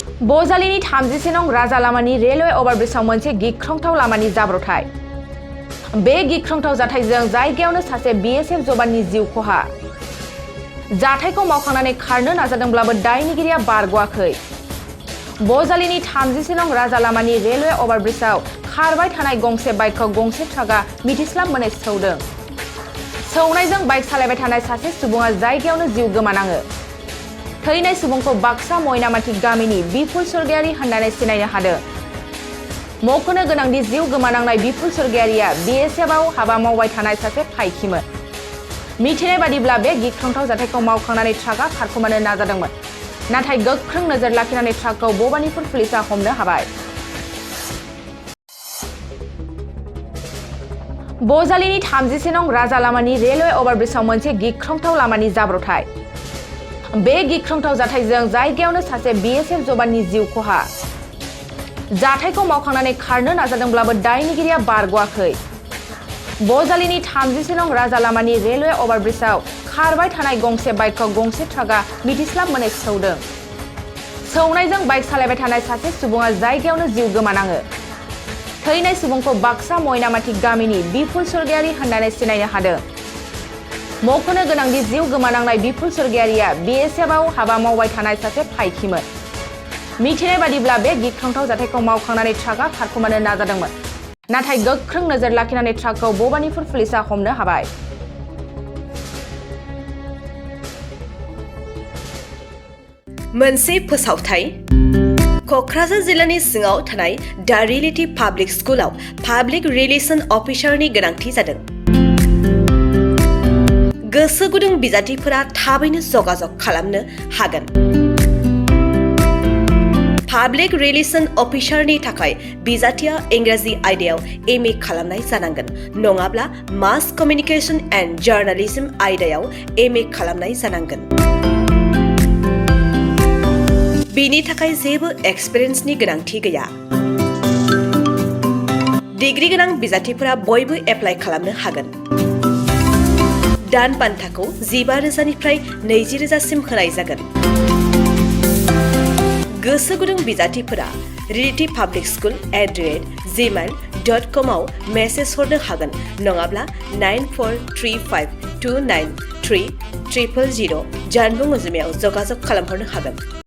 बजालिनि 30 नं राजा लामानि रेलवे ओभारब्रिजआव मोनसे गिख्रंथाव लामानि जाब्रबथाय। बे गिख्रंथाव जाथायजों जायगायावनो सासे बीएसएफ जवाननि जिउ खहा। जाथायखौ मावखांनानै खारनो नाजादोंब्लाबो दायनिगिरिया बारग'आखै। बजालिनि 30 नं राजा लामानि रेलवे ओभारब्रिजआव खारबाय थानाय गंसे बाइकखौ गंसे ट्राकआ मिथिस्लाब मोनै सौदों। सौनायजों बाइक सालायबाय थानाय सासे सुबुङा जायगायावनो जिउ गोमानाङो। थैनाय सुबुंखौ बाक्सा मयनामाथि गामिनि बिपुल स्वर्गियारी होननानै सिनायनो हादों। मख'नो गोनांदि जिउ गोमानांनाय बिपुल स्वर्गियारीया बीएसएफआव हाबा मावबाय थानाय सासे फायखिमोन। मिथिनाय बादिब्ला बे गिख्रंथाव जाथायखौ मावखांनानै ट्राकआ खारखोमानो नाजादोंमोन, नाथाय गोख्रों नोजोर लाखिनानै ट्राकखौ भबानिपुर पुलिसआ हमनो हाबाय। बजालिनि 30 नं राजा लामानि रेलवे ओभारब्रिजआव मोनसे गिख्रंथाव लामानि जाब्रबथाय। बे गिख्रंथाव जाथायजों जायगायावनो सासे बीएसएफ जवाननि जिउ खहा। जाथायखौ मावखांनानै खारनो नाजादोंब्लाबो दायनिगिरिया बारग'आखै। बजालिनि 30 नं राजा लामानि रेलवे ओभारब्रिजआव खारबाय थानाय गंसे बाइकखौ गंसे ट्राकआ मिथिस्लाब मोनै सौदों। सौनायजों बाइक सालायबाय थानाय सासे सुबुङा जायगायावनो जिउ गोमानाङो। थैनाय सुबुंखौ बाक्सा मयनामाथि गामिनि बिपुल स्वर्गियारी होननानै सिनायनो हादों। मख'नो गोनांदि जिउ गोमानांनाय बिपुल स्वर्गियारीया बीएसएफआव हाबा मावबाय थानाय सासे फायखिमोन। मिथिनाय बादिब्ला बे गिख्रंथाव जाथायखौ मावखांनानै ट्राकआ खारखोमानो नाजादोंमोन, नाथाय गोख्रों नोजोर लाखिनानै ट्राकखौ भबानिपुर पुलिसआ हमनो हाबाय। मोनसे फोसावथाय। क'क्राझार जिल्लानि सिङाव थानाय दा रियेलिटी पाब्लिक स्कुलाव पाब्लिक रिलेशन अफिसारनि गोनांथि जादों। गोसो गुदुं बिजाथिफोरा थाबैनो जगाजग खालामनो हागोन। पाब्लिक रिलेशन अफिसारनि थाखाय बिजाथिया इंराजि आयदायाव एमए खालामनाय जानांगोन, नङाब्ला मास कमिउनिकेशन एन्ड जार्नालिज्म आयदायाव एमए खालामनाय जानांगोन। बिनि थाखाय जेबो एक्सपिरियेन्सनि गोनांथि गैया। डिग्री गोनां बिजाथिफोरा बयबो एप्लाइ खालामनो हागोन। दान बान्थाखौ 15,000निफ्राय 20,000सिम होनाय जागोन। गोसो गुदुं बिजाथिफोरा realitypublicschool@gmail.com आव मेसेज हरनो हागोन, नङाब्ला 9435293000 जानबुं अनजिमायाव जगाजग खालामहरनो हागोन।